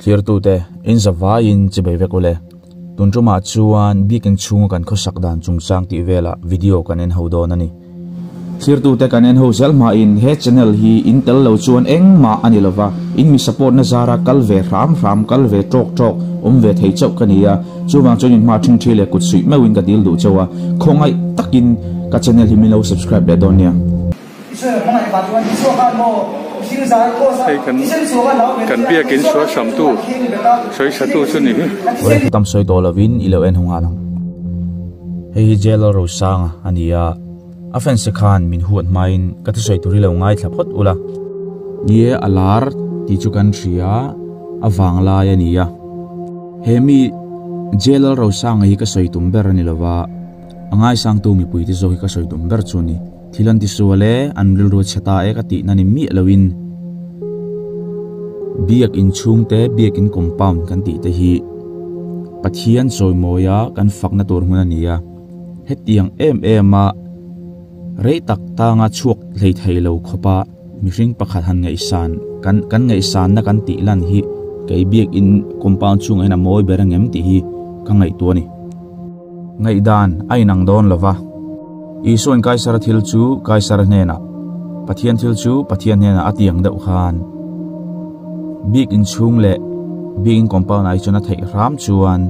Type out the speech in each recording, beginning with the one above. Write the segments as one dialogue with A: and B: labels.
A: Thlirtute, in zavaiin chibei vek ule. Tun tumah chuan biakin chhunga kan khawsak dan chungchang tih velah video kan en ho dawn a ni. Thlirtute kan en ho zel hmain he channel hi in tel lo chuan engmah a ni lova, in mi support na zara kal ve hram hram, kal ve tawk tawk, awm ve thei chauh ka ni a, chuvang chuan in hma ṭhingṭhi leh kut suih meuhin ka dil duh chauh a, khawngaih takin ka channel hi min lo subscribe leh dawn nia.
B: Hei kan kan biakin sual samtu sawi satu chu ni hi.
A: Awle thu tam sawi tawh lovin i lo en hu nghal ang. Hei hi Jail Rosanga a ni a, a fans te khan min huat hmain ka thusawi tur hi lo ngaithla phawt ula. Ni e a lar tih chu kan hria a vang lai a ni a. He mi Jail Rosanga hi ka sawi tum ber a ni lova, a ngaisangtu mipuite zawk hi ka sawi tum ber chu a ni. Thil an ti sual e, an rilru a chhe ta e ka tihna ni miah loin biakin chhungte biakin compound kan tih te hi Pathian chawimawia kan fakna tur hmun a ni a, hetiang em em a rei tak tanga chhuak hlei thei lo khawpa mihring pakhat han ngaihsan kan kan ngaihsanna kan tih lan hi kei biakin compound chhungah hian a mawi ber angem tih hi ka ngaihtuah a ni. Ngaihdan a inang dawn lo va. Isua'n Kaisara thil chu Kaisara hnenah, Pathian thil chu Pathian hnenah a ti ang deuh khan. Bik inchhung leh bik in compound ah hi chuan a theih hram chuan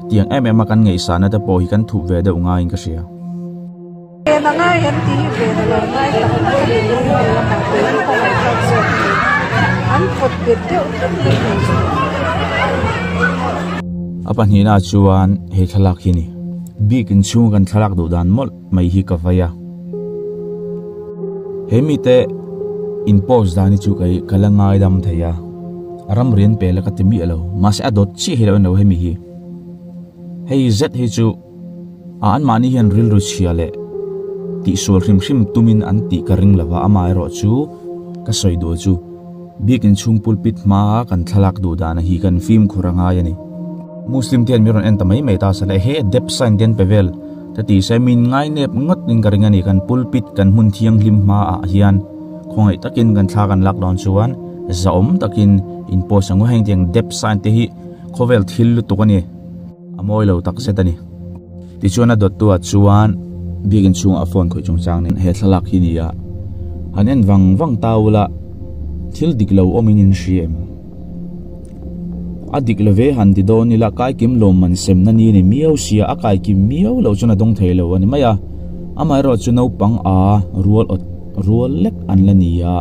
A: tiang em em a kan ngaihsahna te pawh hi kan thup ve deuh ngaiin ka hria.
C: Ven a ngai em tih hi ven a lo ngai tak tak a ni lung leh lamah te hi ka ngaihthlak zawk mai. An vawt bet deuh tlat mai nei chu.
A: A pahnihna chuan he thlalak hi a ni. Bik inchhunga kan thlalak duh dan mawlh mai hi ka vai a. He mite in post dan hi chu kei ka la ngaidam thei a. Ram rian pe la ka ti miah lo. Mahse a dawt chiah hi lo en lo hemi hi. Hei zet hi chu. A anmahni hian rilru chhia leh tihsual hrim hrim tumin an tih ka ring lova, amaherawh chu ka sawi duh chu biakin chhung pulpit hmaa kan thlalak duh dana hi kan fimkhur a ngai a ni. Muslim te hian min rawn en ta mai mai ta sala he dep sign te an pe vel ta ti se min ngai nep ngawt in ka ring a ni, kan pulpit kan hmun thianghlim hmaah hian khawngaih takin kan thla kan lak dawn chuan zahawm takin in post ang u, heng tiang dep sign te hi khawvel thil lutuk a ni. A mawi lo tak zet a ni. Tichuan a dawttuah chuan biakin chhungah a phone khawih chungchang nen he thlalak hi ni a. Han en vang vang ta ula thil dik lo awmin in hria em? A dik lo ve han ti dawn ila kaikim lawmman semna ni a ni miau sia a kaikim miau loh chuan a dawng thei lo a ni mai a. Amaherawh chu naupang a rual awt rual lek an la ni a.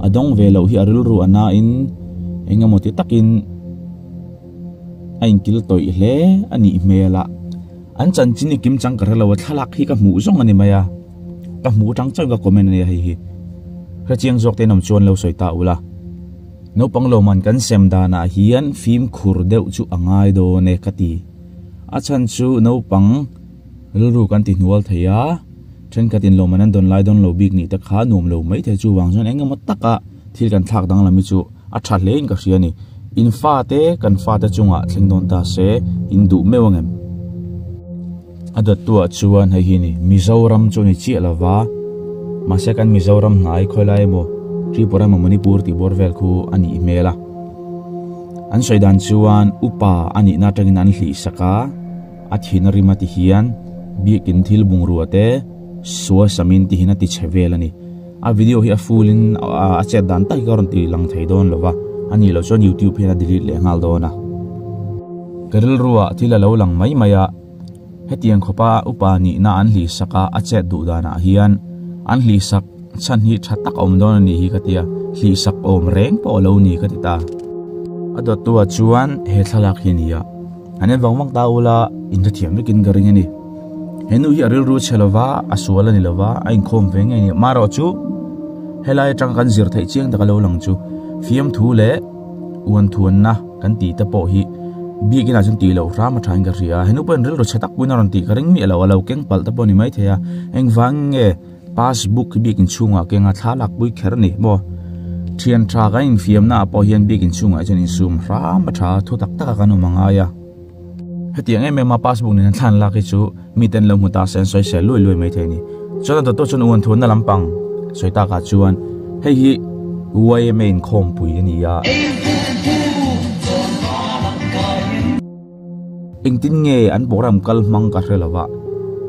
A: A dawng ve loh hi a rilru a nain eng emaw ti takin. A inkil tawih hle a nih hmel a, an chanchin hi kim chang ka hre lo a, thlalak hi ka hmuh zawng a ni mai a, ka hmuh atang chauhin ka comment a nia hei hi. Hrechiang zawk te in awm chuan lo sawi ta ula. Naupang lawmman kan sem danah hian fimkhur deuh chu a ngai dawn e ka ti. A chhan chu naupang rilru kan ti hnual thei a, thenkhatin lawmman an dawn lai dawn lo bik nih te kha nuam lo mai thei chuvang chuan eng emaw taka thil kan thlak danglam hi chu A tha hle in ka hria a ni. In fate kan fate chungah thleng dawn ta se in duh meuh ang em? A dawttuah chuan hei hi ni Mizoram chu a ni chiah lova, mahse kan Mizoram hnai khawilai emaw Tripura emaw Manipur tih bawr vel khu a nih hmel a. An sawi dan chuan upa a nihna atangin an hlihsak a, a thin a rim a ti hian biakin thil bungrua te suasamin ti hian a ti chhe vel a ni. A video hi a full in a chet dan tak hi ka rawn ti lang thei dawn lo va, a nih loh chuan youtube hian a delete leh nghal dawn a. Ka rilruah thil a lo lang mai mai a, hetiang khawpa upa nihna an hlihsak a, a chet duh danah hian an hlihsak chhan hi tha tak a awm dawn a nih hi ka ti a, hlihsak awm reng pawh a lo ni ka ti ta. A dawttuah chuan he thlalak hi a ni a. An en vang vang ta ula in hrethiam vekin ka ring a ni. He nu hi a rilru chhe lova, a sual a ni lova, a inkhawm ve ngei a ni. Marawh chu helai atanga kan zir theih chiang tak a lo lang chu fiamthu leh uanthuanna kan tih te pawh hi biakin ah chuan tih loh hram a thain ka hria. He nu pawhin rilru chhe tak puiin a rawn tih ka ring miah lo, a lo keng palh te pawh a ni maithei a. Engvang nge Passbook hi biakin chhungah kenga thla lakpui kher a ni maw? Thian tha kan infiamna ah pawh hian biakin chhungah chuan insum hram a tha thu tak tak a kan awm a ngai a. Hetiang em em a passbook nen thla an lak hi chu miten lo hmu ta se an sawi sel luai luai mai thei a ni. Chuan a dawtawh chuan uan thuanna lampang sawi takah chuan hei hi YMA inkhawmpui a ni a. Engtin nge an program kal hmang ka hre lova,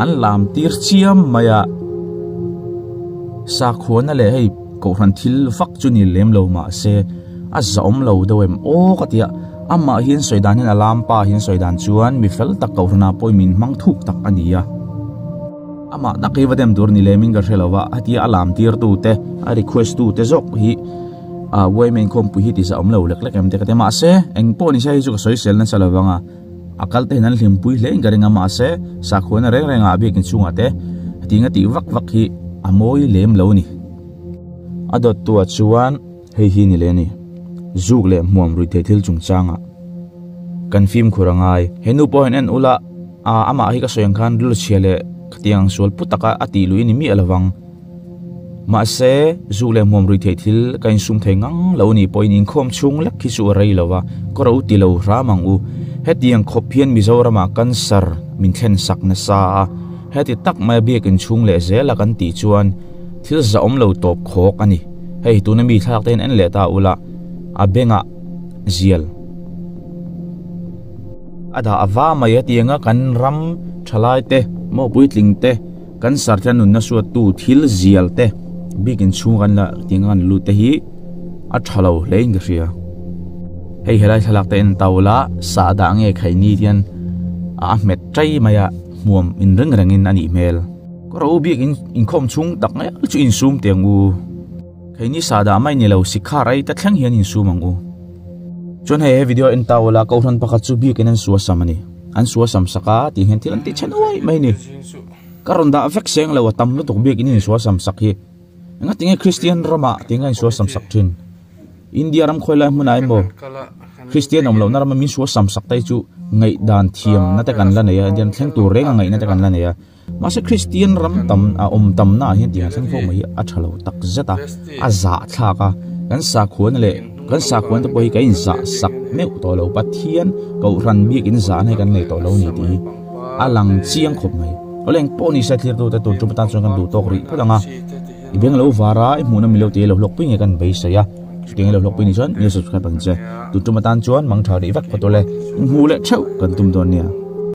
A: an lam tir chiam mai a. Sakhuana leh hei kohhran thil vak chu ni lem lo mahse a zahawm lo deuh em aw ka ti a, amah hian sawi dan hian a lam pa hian sawi dan chuan mi fel tak kohhranah pawh min hmang thuk tak a ni a. Amah tak hi va dem tur ni lem in ka hre lova, hetia a lam tir tu te a request tu te zawk hi a women khawmpui hi ti zahawm lo lek lek em te ka ti a, mahse eng pawh ni se hei chu ka sawi sel nasa lovang a. A kal te hian an hlimpui hle in ka ring a mahse sakhuana reng reng ah biakin chungah te hetiang a tih vak vak hi a mawi lem lo a ni. A dawt tu ah chuan hei hi ni leh a ni. Zuk leh hmuam rui thei thil chungchangah kan fimkhur a ngai. He nu pawh hian en ula a amah hi ka sawi ang khan rilru chhia leh khatiang ang sual pu taka a tih luih a ni miah lovang. Mahse, zuk leh hmuam rui theih thil ka insum thei ngang lo nih pawhin inkhawm chhung lek hi chu a rei lo va, ka ro ti lo hram ang u. Hetiang khawp hian Mizoramah cancer min thlen sak nasa a, heti tak maia biakin chhung leh zela kan tih chuan thil zahawm lo tawp khawk a ni. Hei, tuna mi thlalak te hian en leh ta ula, a bengah zial. A dah a va mai hetianga kan ram thalai te, maw puitling te, Kan sarthla nunna suattu thil zial te bikin chhung kan la tih ang kan lut te hi a tha lo hle in ka hria. Hei helai thlalak te en tau la sahdah nge khaini hian a hmet tai mai a hmuam in ring reng in a nih hmel. Ka ro bik in inkhawm chhung tak nge chu insum teh ang u. Khaini sahdah mai ni lo sikha rai ta thleng hian insum ang u. Chuan hei he video en tau la kohhran pakhat chu bikin an suasam a ni. An suasam sak a tih hian thil an tih chhe nuai mai a ni. Ka rawn dah vek seng lo a tam lutuk biak in insuasam sak hi. Enga tinge Kristian ramah tinge a insuasam sak thin. India ram khawi lai hmunah emaw Kristian awm lohna rama min suasam sak te hi chu ngaihdan thiamna te kan la nei a, Indian thleng tur renga ngaihna te kan la nei a. Mahse Kristian ram tam a awm tamna ah hian tihah thleng fawk mai hi a tha lo tak zet a, a zah thlak a, kan sakhuana leh kan sakhuana te pawh hi kan inzah sak meuh tawh lo, Pathian Kohhran biak inzahna hi kan nei tawh lo a ni tih hi a lang chiang khawp mai. Awle eng pawh ni se thlir tute tun tum atan chuan kan duh tawk rih phawt ang a, i beng lo var a, i hmuhna milo tih hi lo hlawkpui nge kan beisei a, chutiang hi lo hlawkpui ni chuan new subscribe ang che, tun tum atan chuan mang tha rih vek phawt awle, inhmuh leh theuh kan tum dawn nia.